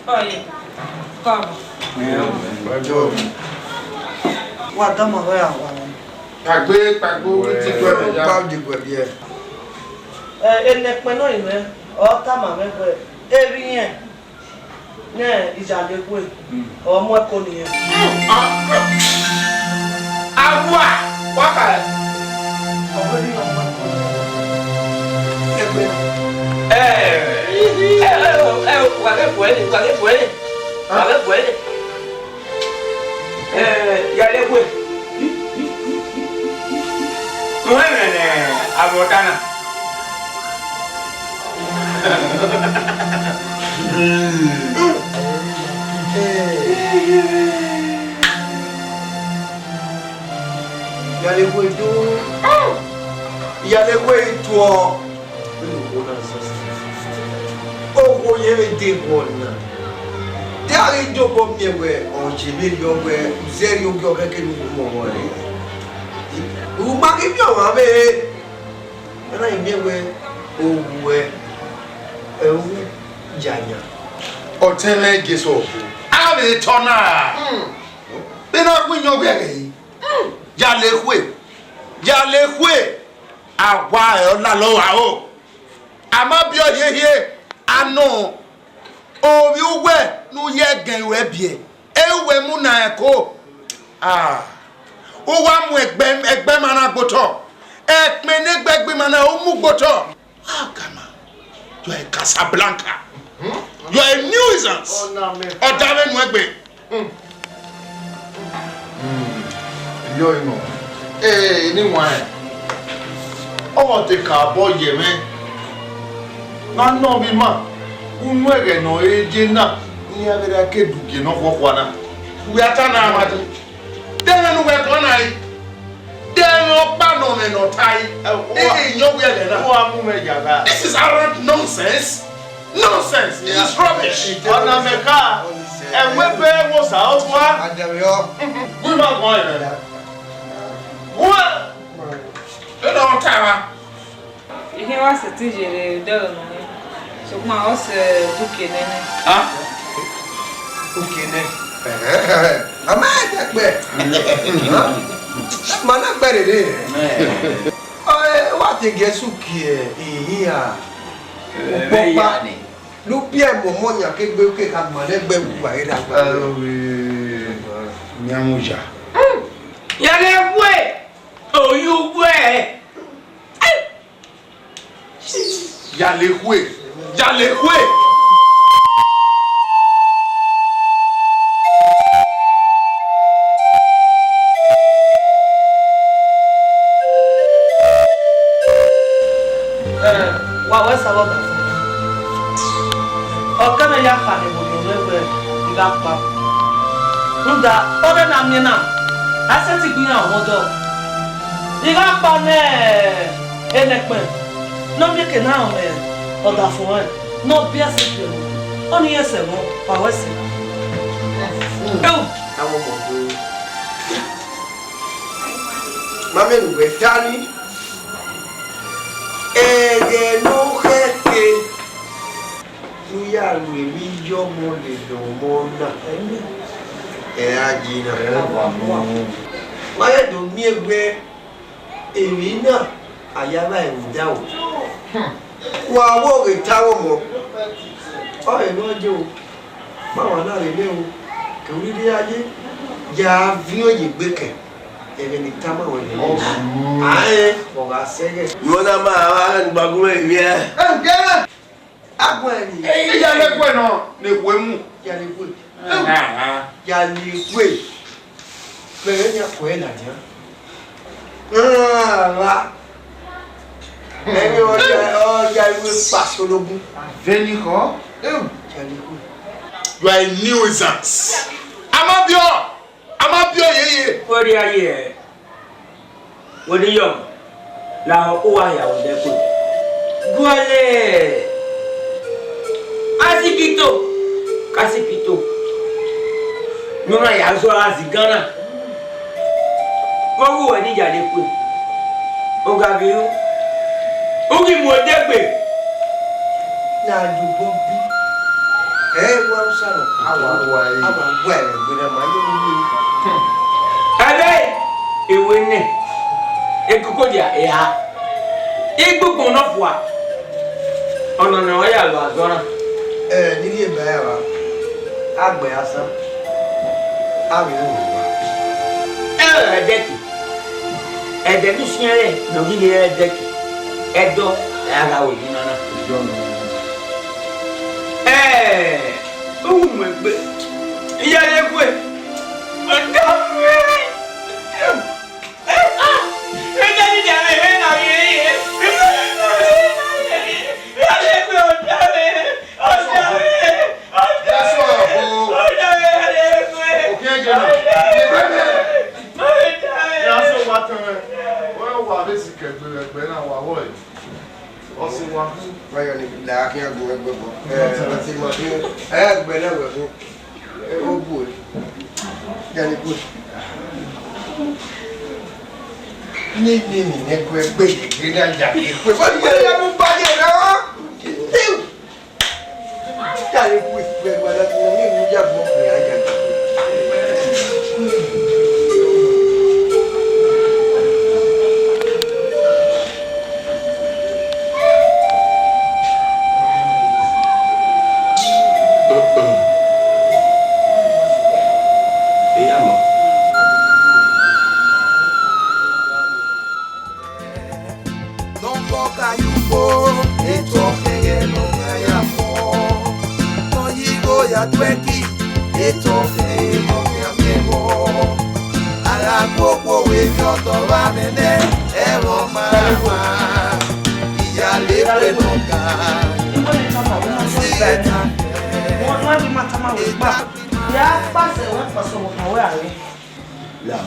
Ọye, kọmọ. Wa dama wẹ a wa nẹ. Kpagbe, kpagbe, uwu ti guẹ mẹ ya. Ka di guẹ biẹ. Ẹ, enẹkpẹn nọ mwẹ, ọ tama mwẹ wẹ, erriọ irẹn. Nẹ iyale khuẹ, ọ mu ẹko ne irẹn. Awa, wa ka. Ọ wẹ ne ọ mu ẹko ne irẹn. Ẹgbẹ. Ẹ, ẹ, ẹ, ẹ, wa ghe bu ẹre, wa ghe bu ẹre, wa ghe bu ẹre. Ẹ, iyale khuẹ. Mu ẹmwẹ ne avbe ọta na. Iyale khuẹ do, iyale khuẹ i tuọ. Vbene okhuo na zẹ, okhuo ye vbe debọ na. De a ghi dobọ miẹn wẹ ọ ye vberriọ wẹ uzẹ rhie ogie ọghẹe kene u mu ọmọ rre. U ma ghi miẹn ọmwa vbe, a na ghi miẹn wẹ ohu ẹ, ẹ u ya yan. Ọtẹn mwẹ Jesu, a vbe tọ na. Vbene a gu iyẹn ọghe ẹghẹ re, ya le khue, ya le khue, a wa ẹ ọ lalọ ra o. A ma biẹ ọ hiehie, a nọ, ovbi uwẹ ne u ye ẹgẹn ruẹ biẹ, e uwẹ mu na ẹko. Ah, u wa mu ẹgbẹ, ẹgbẹ ma na gbe otọ, ẹkpẹn ne egbe ẹgbẹ ma na u mu gbe otọ. Agama, you are a Casablanca. You are a nuisance. Ọna mẹ. Ọ da vbe nuẹn gbe. Yọ inọ. Ee, ne iwẹn. Ọ te ka obọ ye mwẹ. Na nọ vbe ima. Unu ẹghẹ ne ọ re ye na, iran vbe ra ke du gie ne ọ khuọkhua na. Uwẹ a ta na ma dee. De ẹmwẹ ne uwẹ kọ na re? De ẹmwẹ ọkpa nọ mwẹ ne ọ ta re? Ẹ, u wa, ee, iyẹn uwẹ ẹghẹ na. U wa mu mwẹ ya gha. This is arrant nonsense. Nonsense. It is rubbish. Ọna mẹ kha, ẹmwẹ ebe wo sa okua. Gu ima gbọn ẹre. Gu ẹ. Ẹ na ọ ta wa. Ihe wa sẹtin yere odẹ nọ, sokpan ọ sẹ udukie nene. Ah? Uki nẹ. A ma ta kpẹ. Ma na kpẹ rere. Ọ, wa te Jesu kie ihin a. Ukpọkpa. Ne u biẹ mu ọmọ yan ke egbe ke ka ma nẹ gbe wu a i ra gba. Awe, miẹn mu ya. Ya ghe we, oyu we. Yale khue, yale khue. Eh, wa wẹ sa vbe ọdafẹn. Ọ kẹ mwẹ ya kha ne ẹvbo ne wẹ I gha kpa. Rhunmwuda, ọnrẹn ne a miẹn na, a sẹtin gbe iran ọmọdọ. I gha kpa ne enẹkpẹn ne ọ miẹn eke na rọnmwẹ ọdafẹn ọnrẹn, ne ọ biẹ ẹse biẹ ẹvbo, ọnii i sẹ ẹmwẹ, wa wẹ sẹ. Ẹu, avbe ọmọ do. Ma miẹn ne uwẹ ta ni, ẹghẹ ne ọ khẹke ne u ya ru emwi ye ọmọ lele ọmọ na, ẹ ra yi na. Ma ghẹ do miẹn wẹ emwi na a ya vba ẹvbo da o. Wa vbe ghe ta vbe ọmọ, ọ rhe ne ọ ye o. Ma wa na rhe nẹ o, ke u rhirhi a ye, ya viọ ye egbe kẹ, ẹghẹ ne I tama ruẹ nẹ. Aẹn, ọ gha sẹ ẹghẹ. Iwọ na ma a vba ghẹ ne u gba gu mwẹ ivbiẹ. Agbọn ẹre. Iyalekhue nọ ne ekhue mu. Iyalekhue. Iyalekhue. Vbe ẹghẹ nian kue ladian. Ra. Ẹni ọ ya, ọ ya iru ekpa sologun. Vbenikhọ. Iyalekhue. You are a nuisance. A ma biẹ, a ma biẹ yeye. Wẹ rhie aye ẹre. Wẹ ne yọ, lahọ uwa hia vbe odẹ kue. Gualẹ, asikito, kasikito, ne ọ na ya zọ gha zigan na. Vbe ọ ghi wẹ ne Iyalekhue, ọ gha ghi ru, u ghi mu odẹ gbe. Na ye obọ bi. Ẹ wa Hausa nọ. A wa ru ẹre. A wa ru ẹre, wẹ na ma ye ru. Ẹbe, ewe nẹ, ekoko dia, eha. Igbugbo nọ fua. Ọnọna wa ya lu azọ na. Ẹ, ne I rhie ba ẹre ra, a gbe asan, a vbe ru owa. Ẹ, ẹdẹki. Ẹdẹ ne u siẹn rẹ ne ọ ghi rre ẹdẹki, ẹdọ ẹ a gha ru emwi na na. Ẹ, u mu egbe, Iyalekhue, ọdọ mwẹ. Ọ sẹ wa. Wẹ yọ ni la khian gun ẹgbẹ bọ. Ẹ, ọ sẹ ma khian. Ẹ, ẹgbẹ na wẹ khin. Ẹ, o bu ẹ. Iyalekhue. Ni, ni, ni, ne ẹgbẹ gbe ye gbe na ya ye kue. Wẹ, wẹ, ya mu ba ye na. Iyalekhue, wẹ, wẹ, la, ni, ni, ni, ya bu ọkpẹ ya ya. Nọkọ ka ye ugbo, etọ khẹghẹ ne ọ khian ya fọ. Nọ ye igho ya tuẹki, etọ khẹghẹ ne ọ khian miẹn vbọ. A gha gu okhuo vbe emwi ọdọ vbe amẹ nẹ, ẹmwẹ ọ ma ma, Iyalekhue nọ ga. Iwẹ ne tama wẹ ma sọ si ẹta. Wọn nọ ẹvbo ma tama wẹ kpa. Ya kpasẹ wẹ kpasẹ ọvbokhan wẹ a re.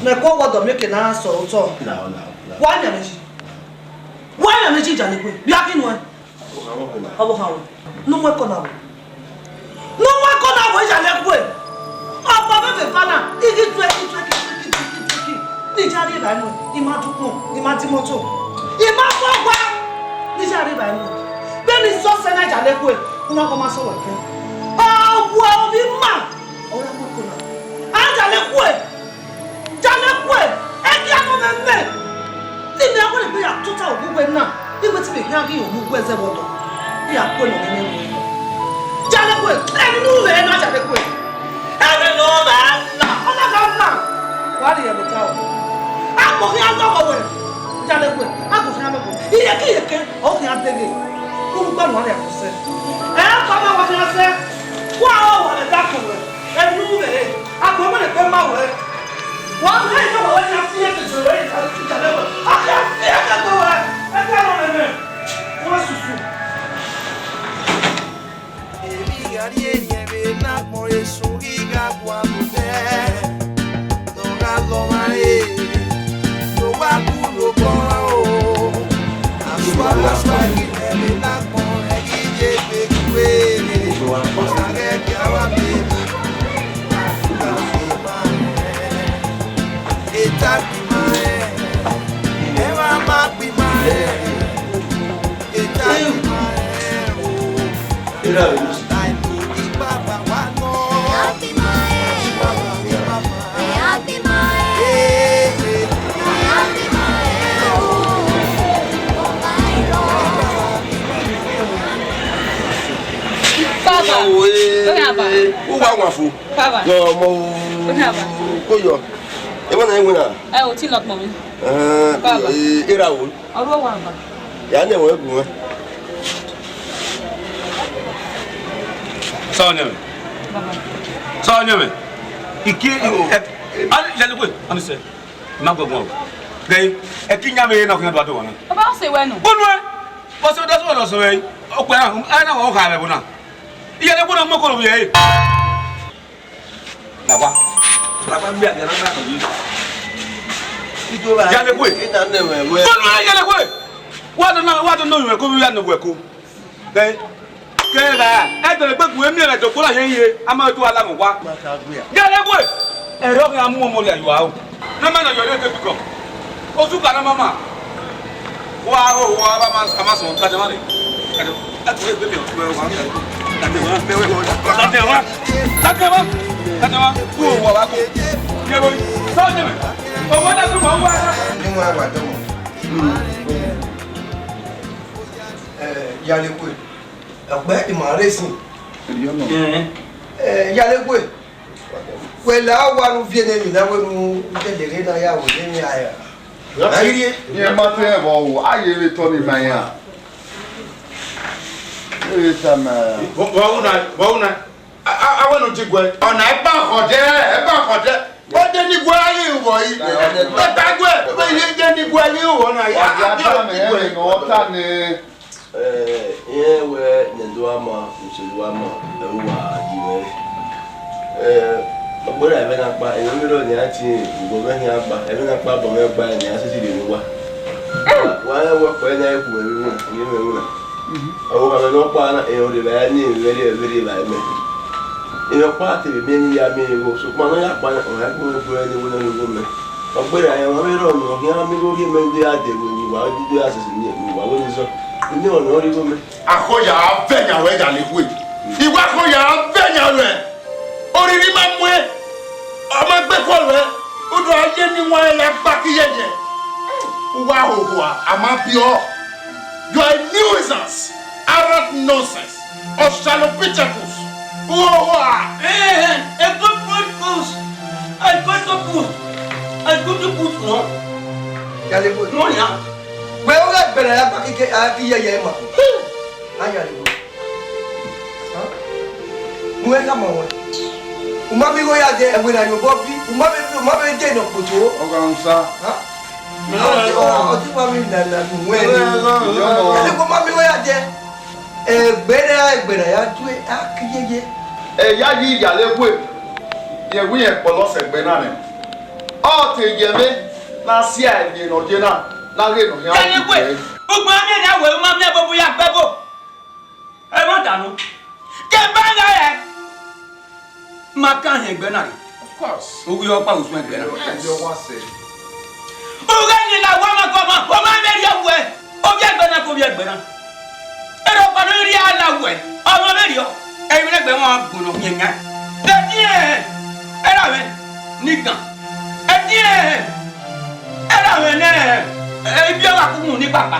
Mẹ ko wẹ ọdọ miẹn eke ne a sẹ otọ. Wa yan mẹ yi. Wa yan mẹ yi Iyalekhue. Vbe a ghi nuẹn? Ọvbokhan wẹ. Ne u mu ẹko na vbo? Ne u mu ẹko na vbo Iyalekhue? Ọkpa mwẹ vbe eva na, I ghi tuẹ, I tuẹ, I tuẹ, I tuẹ, I tuẹ, I tuẹ. Ne I ya rri evba nuẹn, I ma dẹ ukpọn, I ma dẹ imọto, I ma fo ọgua. Ne I ya rri evba nuẹn. Vbene I sẹ ọsẹ na Iyalekhue, u na kọ ma sẹ wẹ kẹ. Ọ wẹ ovbi ima. Ọ Na, igbe te imẹ khian ghi ru uwu ẹzẹ vbe ọdọ, I ya kue nọ nene ru. Yalekue, emwi ne u ru vbe na, Yalekue. Emwi ne ọ na na, ọ na gha na. Wa rhie ẹvbo ta o. Agbọn khian lọghọ wẹ, Yalekue, agbọn khian lọghọ. Iyeke iyeke, ọ khian deghe. Unu gba nuan ya sẹ. Ẹ, ọkọ ma wa khian sẹ. Wa o wa vbe da kun wẹ. Emwi ne u ru vbe re, agbọn wẹ ne egbe ma wẹ. Wa mwẹ iyọkpa wẹ khian fi ẹkẹto wẹ, a khian fi ẹkẹto wẹ, ẹkẹ nọ mwẹ nẹ. Wa susu. Emwi gha rhie rhiẹn vbe ne agbọn esu ghi gha gualọ nẹ, ne ọ gha lọ ọmwa re, ne ọ wa gu lobọ ọmwa o. Asua asua ghi rhie vbe ne agbọn ẹre ghi ye vbe kue, ne ọ gha ghẹ gie a wa miẹn emwi. Eta gbe ima rẹn, ẹmwẹ ama gbe ima rẹn, eta gbe ima rẹn o. Era vbe use. Baba, oya ba. Uwa wa fo. Baba. Yọ ọmọ o. Oya ba. Ko yọ. Emọ na iwina. Ẹ o ti lọ kpọnmwẹ. Baba. Era wo. Ọ ruẹ owa ba. Ya ne ẹmwẹ gu mwẹ. Sọ ọnii mwẹ. Sọ ọnii mwẹ. Iki, ẹ, ani, Yalekue, ani sẹ. Ma gbẹgbọn o. Gẹ, ẹ ki yan vbe na khian do ado wana. Baba, ọ sẹ wẹ nọ. Kunu ẹ. Bọ sẹ dọ sọ dọ sọ ẹ. Okpẹ na, ẹ na wa kha vbe ẹvbo na. Iyalekue na mọ koro vbe ẹ. Na wa. Na wa mi a na na yi. Yalekue. Ina ne wẹ wẹ. Kunu ẹ, Yalekue. Wa do na, wa do na wẹ ko, ya ne wẹ ko. Ẹ, kẹ gha, ẹ dẹrẹ gbe gun emi ẹmwẹ dogbo la yẹn ye, a ma tu ala mu wa. Ma ka gbe a. Yalekue! Ẹrọ ghi a mu ọmọ lẹ yọ aro. Ne ma na yọ re te bikọ. Osuka na mama. Wa o, wa ba ma, a ma sọn, ka de ma re. Ka de, a tu egbe mi o, wa ka de. Ka de wa, ka de wa. Ka de wa. Ka de wa. Ku o wa wa ko. Ye bo. Sọ je me. O wa da tu ma wa. Ni wa wa do. Eh, Yalekue. Ọkpẹ ima rre sin. Ẹn. Eh, Yalekue. Wẹ la owa ne u viẹ ne emwi na wẹ ne u dẹleghe na ya wẹ ne emwi a ya. A ghi rrie. Rẹn ma te ẹvbo ru, a ye vbe tọ ne ima iran. Ere tama. Vbọ, vbọ una, vbọ una. A, a, a wẹ ne u ji guẹ. Ọna ẹkpa khọdẹ, ẹkpa khọdẹ. Ọ de ni guẹ ghi ru vbọ yi. Ẹkpa guẹ, vbe ye de ni guẹ ghi ru vbọ na ya. Ọdia a tama di guẹ. Ẹmwẹ ne ọ ta nẹ. Eh, irẹn wẹ ne do ama, uselu ama, ẹ u wa yi mwẹ. Eh, ọgbẹrẹ ẹmwẹ na kpa, ẹmwẹ rọ ne a tie, ugbọ mwẹ khian gba, ẹmwẹ na kpa, bọ mwẹ gba, ne a sisi rhie ne uwa. Wa rẹn wẹ ọkpẹ na, e khu mwẹ vbe iwinna, ne mwẹ iwinna. Ọvbokhan mwẹ nọkpa na, erhọn rre evbare ni, vbe rrie, vbe rrie evbare mẹ. Erhọn ọkpa te vbe miẹn ne I ya miẹn igho, sokpan ne ọ ya kpa na, ọ ya gu mwẹ gu ẹre ne igho nọ ne igho mẹ. Ọgberra rẹn, ọmwa vbe rrọọ nọ, ọ khian miẹn igho rhie mẹ do ya dẹ ẹvbo ne uwa, do ya sẹse ne uwa vbe ne zọ. Ine ọnii ọre igho mẹ. Akho ya vẹ yan ruẹ ya le khue. I wa akho ya vẹ yan ruẹ. Oriri ma muẹn, ọ ma gbe ẹko ruẹ, u do a ye ne iwẹn ya gba ke iyẹyẹ. U wa hoho a, a ma biẹ ọ. You are a nuisance, arrant nonsense, Australopithecus. U hoho a. Eh, eh, a good, good goose. A good, good goose. A good, good goose, no. Yalekue. No, ya. Wẹ, u gha gbẹnnẹ ya gba ke, ke, a ke iyẹyẹ ma. A Yalekue. Nuẹn khama ruẹn. U ma miẹn igho ya dẹ, ẹvbo na ye obọ bi, u ma vbe, u ma vbe dẹ ne ọ kpoto. Ọgua Musa. Ha? Ọtí, ọ, ọtí wa mi na, na, nuẹn ni. Ẹlẹgbẹ u ma miẹn igho ya dẹ. Ẹgbẹra, ẹgbẹra ya due, a ke iyẹyẹ. Ẹ ya yi Yalekue, rẹn wẹ irẹn kpọlọ sẹ ẹgbẹ na nẹ. Ọ te ye ẹmwẹ na sia ẹre ne ọ ye na, na ghe ne ọ khian. Yalekue, ugbẹn ne a wẹ u ma miẹn ẹbọ bu ya gbe ẹbọ. Ẹmwata nọ. Ke ba gha rẹ. Ma kan hin ẹgbẹ na rre. Of course. Ovbi ọkpa usun ẹgbẹ na. Yes. Ẹgbẹ ọwa sẹ. U ghẹ ni la owa ma kọ ma, ọ ma vbe rhie wẹ. Ovbi ẹgbẹ na ke ovbi ẹgbẹ na. Erha ọkpa ne ọ rhie a la wẹ, ọ ma vbe rhie ọ. Ẹmwẹ ne ẹgbẹ mwa gbọnọ khian yan. Ẹdin ẹre, erha mwẹ ni gan. Ẹdin ẹre, erha mwẹ nẹ, ibiọgha kughu ni kpakpa.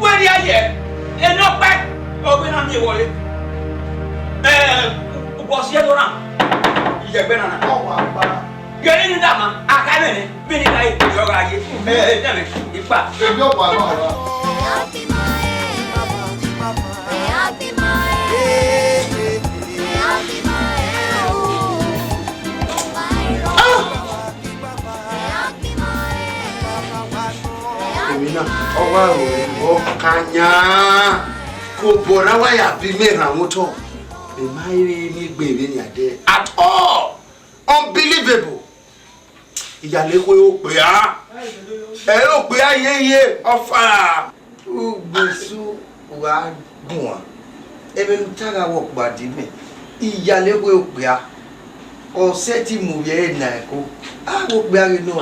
Wẹ rhie ye, enọkpa, ọ gbe na miẹn wọre. Ẹ, u bọ si ẹdọ na, iyẹgbẹ na na. Ọ wa gba. Gẹrẹ ni dama, a ka mẹ nẹ, vbene I na ye, ọ gha ye. Ẹ, ẹ, dẹmwẹ, I kpa. Ebi ọ wa gba ra. Emwi na, ọ wa ru ọ ka yan. Ke obọ ne a wa ya bi mẹ rhan mwẹ otọ, mẹ ma i re ne egbe vbe nian dẹ at all. Unbelievable. Iyalekhue okpia. Ẹ okpia yeye ọfa. Ugbesu wa guan. Ẹmwẹ ne u ta gha wẹ ọkpa di mẹ. Iyalekhue okpia. Ọ sẹtin mu vbe ẹre na ẹko. A wẹ okpia ghe nọ.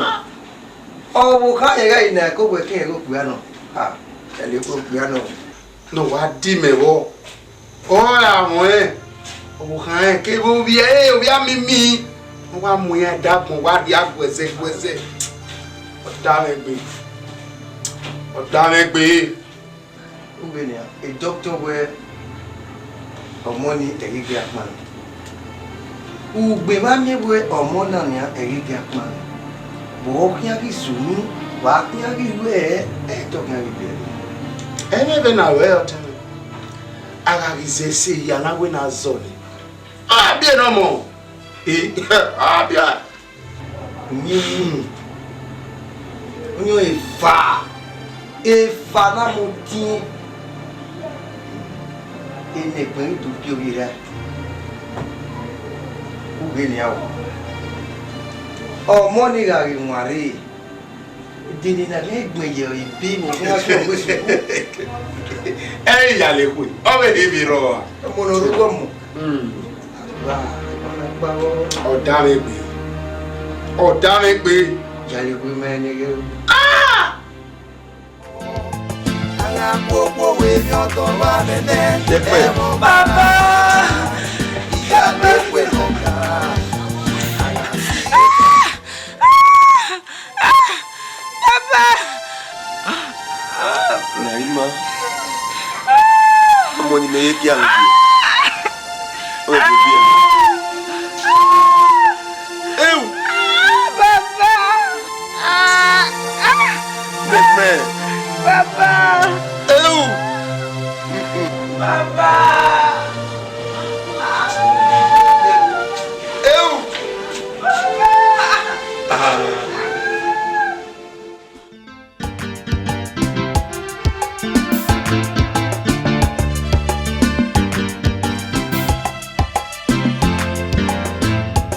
Ọ vbe okha rẹn gha na ẹko wẹ ke ẹre okpia nọ. A, iyalekhue okpia nọ. Ne ọ wa di mẹ vbọ. Ọ ra mwẹ, ọvbokhan rẹn kevbe ovbi ẹre, ovbi amimi, ọ wa mu iran da agbọn, wa rhia guẹzẹ guẹzẹ. Ọ da mwẹ gbe, ọ da mwẹ gbe. Uwẹ nian, e doctor wẹ ọmọ ni ẹghẹ ghi akpan nẹ. Ugbe mwa miẹn wẹ ọmọ na nian ẹghẹ ghi akpan nẹ. Vbe ọ khian ghi sunu, vbe a khian ghi ru ẹre, ẹ i te ọ khian ghi biẹ. Ẹmwẹ vbe na ruẹ ọtẹn mwẹ. A gha ghi zẹ ẹse hia ne a wẹ ne a zọ nẹ. A biẹ ne ọmọ. E, a biẹ. Uyinmwẹ unu, uyinmwẹ efa, efa na mu tin. Enẹgbẹn ghi do gie ovbi erha. Uwẹ nian o. Ọmọ ni gha ghi wanrre. Dede na ghẹ gbẹn ye ebe ne ọ khian sẹ ọghe sukuru. Ẹ i ya le kue, ọ vbe rhe vbe rrọọ a? Ọmọ ne ọ rre uwu ọmọ. Hmm. Wa, wa gba ọ. Ọ da mwẹ gbe. Ọ da mwẹ gbe. Ya le kue mẹ ne ghe. Ah! Agha kpokpo wẹ emwi ọdọ wa mẹmẹ. Dẹpẹ. Ẹmwẹ baba. Iya le kue lọ ka. Baba! Naima, ọmọ ni mẹ ye gie aro biẹ. Ọ vbe biẹ. Eu! Baba! Mẹmẹ! Baba! Eu! Baba! Eu! Baba! Ah!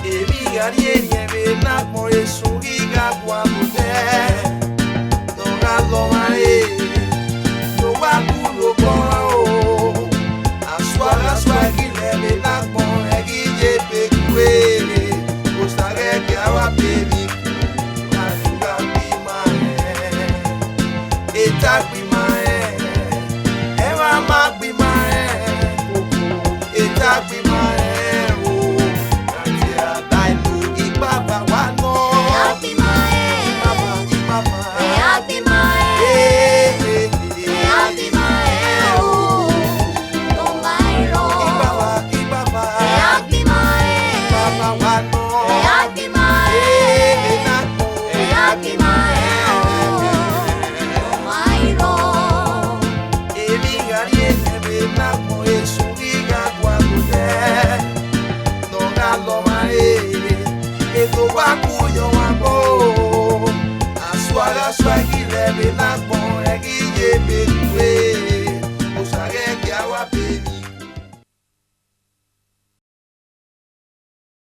Emwi gha rhie rhiẹnmwẹ ne agbọn esu ghi gha gualọ nẹ, ne ọ gha lọ ọmwa re. Agbe